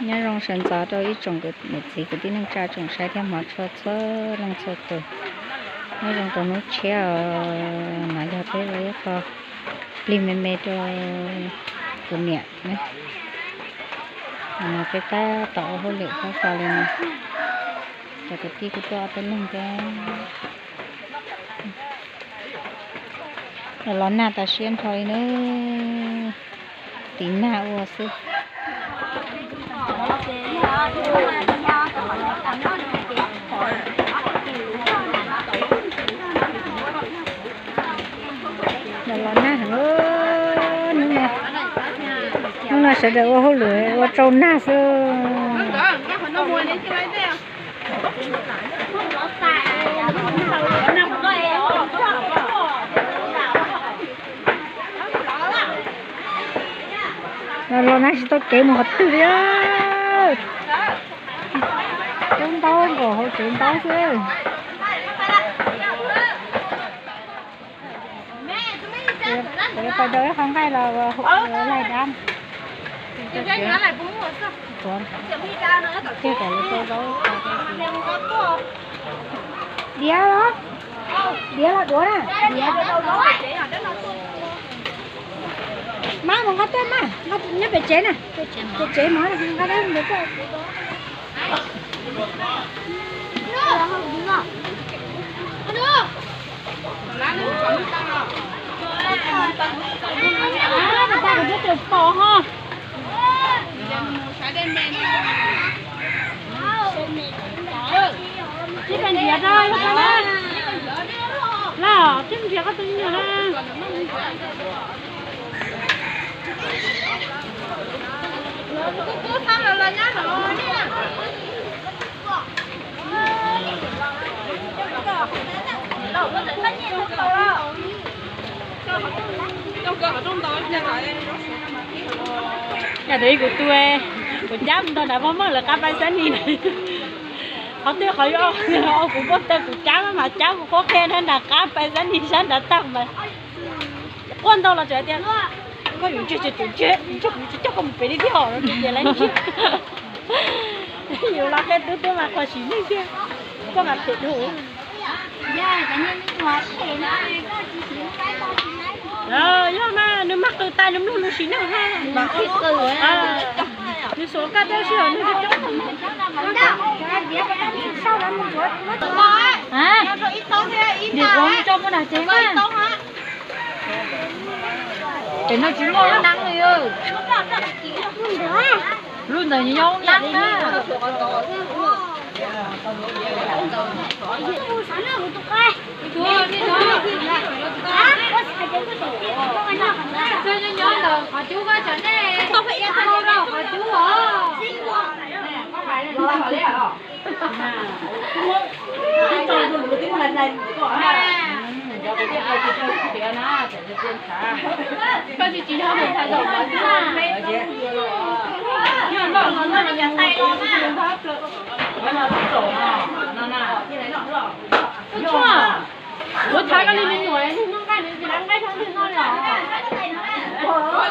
Nyob zoo sawv ntxov rau ib tsoom niam txiv kwv tij neej tsa tsoom saib thiab hmov tshua txhua leej txhua tus. Nyob zoo rau hnub tshiab os, no yog peb ua ib qho plig me me rau kuv niam ne. No peb tab tom ua hauj lwm tag li no, cov kwv tij kuj tuaj ob peb leeg thiab. Los nag tas siab nrho li na, tiv nag ua xwb. Los los nag heev, hnub no, hnub no sawv daws ua hauj lwm ua rau nag xwb. Los los nag tsis tau kev mus qhov twg li. Coob ntaub nkaus hauv tsev ntaub xwb. Kuv yuav pais daus ib qho nqaij los ua laij dab. Diav los, diav los duav na, diav. Mab mus nqa tuaj mas, nyob pem tsev na, pem tsev mov nqa dab ntawd tuaj. Tib pes ntiav rau lub qab na. Lawm, tib ntiav koj tus me nyuam na. Yog tus ib kuv tu, kuv cab mus nrog nram pog maj lawv qab pais xab nis. Qhov twg qhov yuav, kuv npauj taw kuv cab mas cab mus qhuab qhia nrab nram qab pais xab nis sab nrad tag mas quaj ntau los tseem tias, koj yuav ntseg ces tus ntseg, ntseg kuv tsis coj koj mus pem li thiab os, ces lawv ntseg. Yus los qhia tub tub mas qhov sim neej thiab, koj mas phem dhau. Yog mas nws mas qw tas nws mloog nws sim neej ha. Nws suav kaj tab sis nws Dim kuv tso muaj dag tsev mas. Pem no tsis muaj lub neeb li. Lub ntawd nyob lub neeb na. Nyob ntawm qhov cub koj tseem nej qhov cub os. Ua thaum koj li me nyuam noj nqaij nws tsis noj nqaij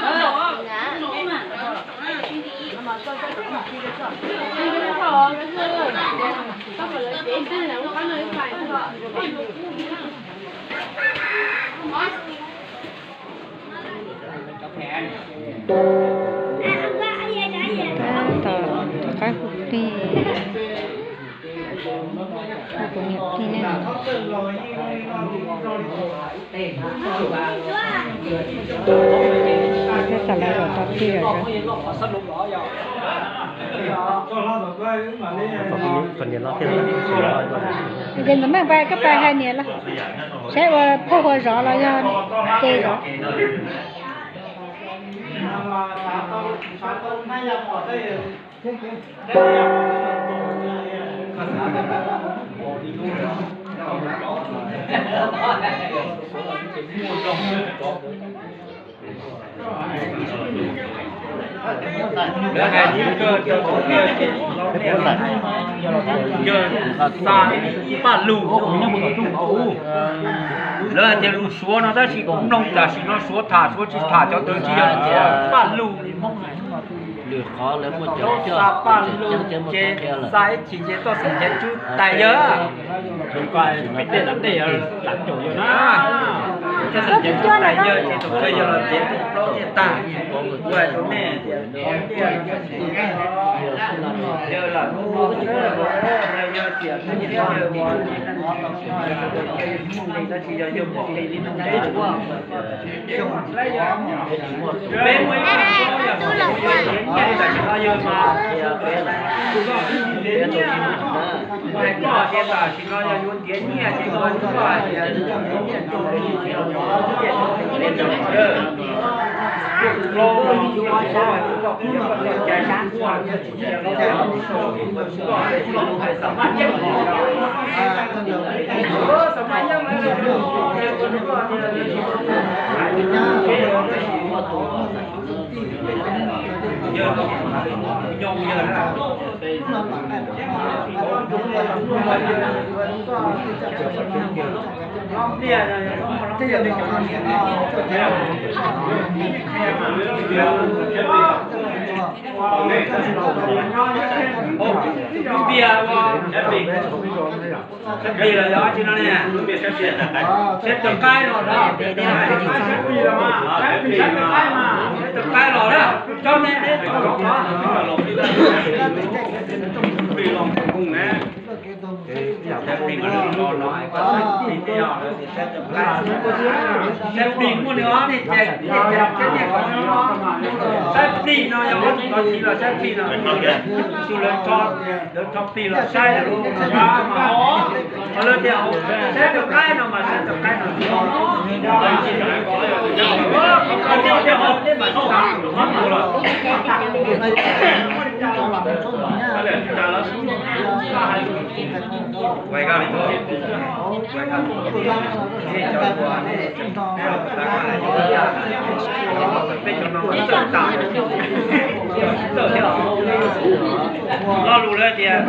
no li os. Tab tom rov qab hu plig, hu kuv niam plig ne. Peb tas lawv zaum tau plig lawm. Ces ntxawm meej pais koj pais hais niam los, saib ua phauj ua zov los yog ces zov. Lawv hais tias yog xa paj lug, lawv hais tias lus Suav no tab sis kuv mloog tam sim no Suav tham Suav tsis tham cov ntawd tsis yog paj lug li Hmoob hais. Lwm qhov lawv muaj cov coj, cov coj muaj cov qhia lawm. Xa ib chim ces txoj xeem ncav cub tais yawg. Peb tej no tej yog lam caum yawg na. Txoj xeem ncav cub tais yawg ces tus kawg yog los txiav tus plaub niaj tag. Ua rau nej tias yawg lam mus, yawg tias tus niam yawg ua li no, tab sis yog yawg muaj qis li no. Peb muaj ib tug yog tiav nyiaj tam sim no yawg mas, hais koj tias tam sim no yog yuav tiav nyiaj ces koj hais tias tiav nyiaj rau nyiaj rau nyiaj rau nyiaj rau. Sab plig los yog tsi no ne? Sab cov qaib no na. Sab plig los mas, sab cov qaib los na. Cov ne, sab plig mas no no, sab plig, sab plig muaj li ob ne, sab plig no yog ob tug tod thiv los sab plig no, tus lawv tso, lawv tso plig los saib lawm. Lawv tias saib cov qaib no mas saib cov qaib no. Lo lus lawv tias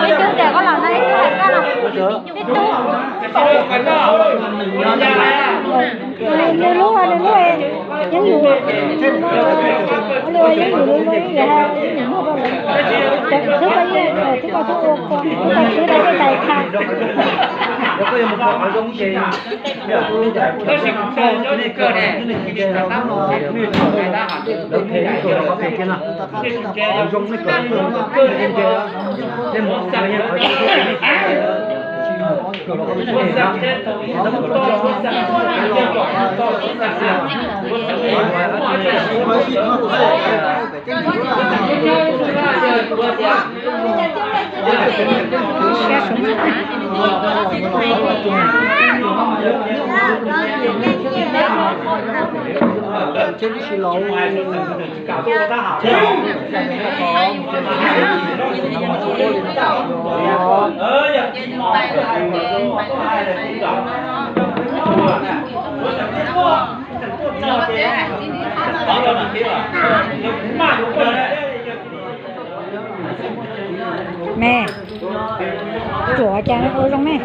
Ib tug ntawm koj los no, ib tug hais koj los. Nws lub, nws lub yeeb yum, ua li ua yeeb yum lub lub yam, yeeb yum muaj rau lawv. Thaum twb koj ib, thaum twb koj twb ua koj, twb koj twb da dej tais tha. Me, ruam cas ua zoo me.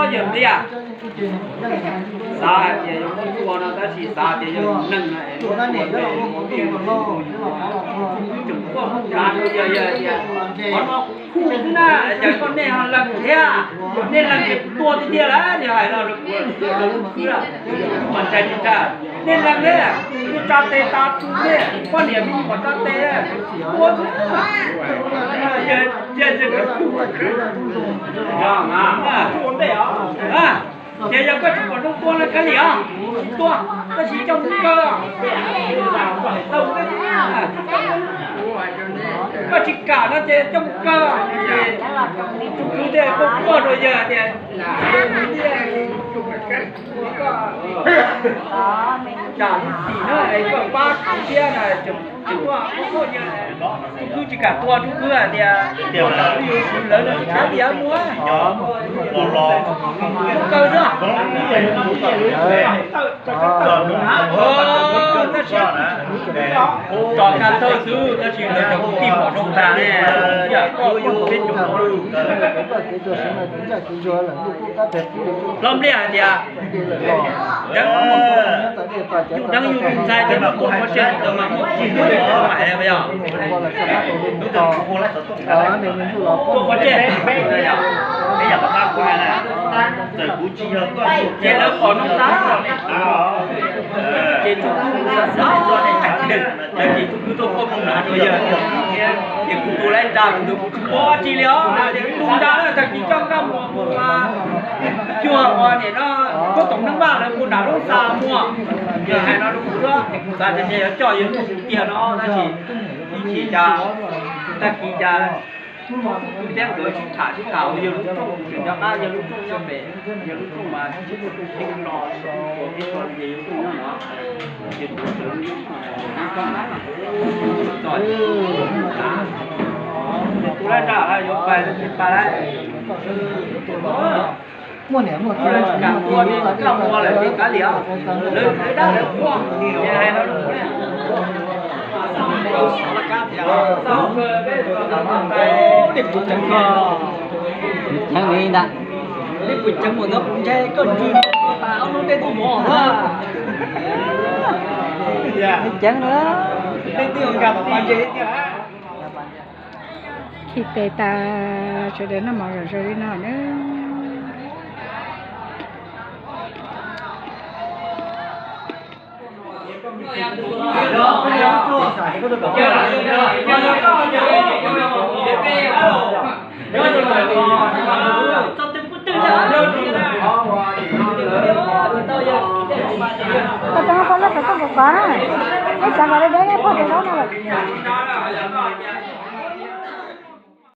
Yog tiag, xav hais tias yog muaj tua no tab sis xav tias yog neeg no es muaj tua, tseem muaj tua, yog tias qhov no kuj xwb na, cas koj nej ho lees thiab? Nej lees ces kuv tua tiag tiag lawm, yog hais no rau kuv, kuv xwb, kuv mas ntshai tsis ntshai. Nej lees ne, kuv tsa tes tas tu ne, poj niam me nyuam tsa tes, tua xwb. Ces yog koj tsis pom zoo tua no kav liam, tsis tua, koj tsis coj mus kaw. Koj tsis kam no ces coj mus kaw, ces tus kwv thiaj quaj quaj rau yawg tias, tsam lub txim na, koj pab kuv thiab na, tseem tuaj ua yawg. Tus kwv tsis kam tua, tus kwv hais tias, lawv no tsis kav liam mus, mus kaw xwb. Tab sis tso kab thawj xwb, tab sis lawv cov kwv tij pom zoo tas ne, yam koj peb cov hlob Npliaj hais tias, yus deev yus tus ntxhais ces mas muaj pov tseg tau mas muaj pov tseg, muaj pov tseg. Ces lawv pom no tas, ces tus kwv xav xav, ces tus kwv tuaj koj mus hnav rau yawg, ces kuv tus laib nra kuv tus kuv tsis pom tsis li os, ces tus nra tag kis coj nkaj muas mus cuag ua nim no, koj toom neej vaj lawv mus nram lub xa muag, yawg hais no rau kuv xwb, kuv xav tias yuav coj yawg mus tiag no tab sis ib chim cas tag kis cas Tub thiab nkawd sib tham sib tham, yawg lub rooj tseem nco qab, yawg lub rooj nyob pem, yawg lub rooj mas tib los, tib los ces yawg lub rooj nyob no, ces tus sawv lub rooj, lub rooj na, txog ces tus laib nra yuav pais, pais lawm. Muaj niam muaj txiv, kam tua li, kam tua lawm li kav liam, lawv dab lawv qhuas, ces hais no. Ceev li ntag. Peb pum ceev mus ntawd kuv ntshai koj ntsws tas ob lub dej tuaj mov xwb. Ceev na. Khi tes tas sawv daws noj mov zom zaws li no na. Pov na, nej xav kom deb deb nej phoj cov zaub no lawm.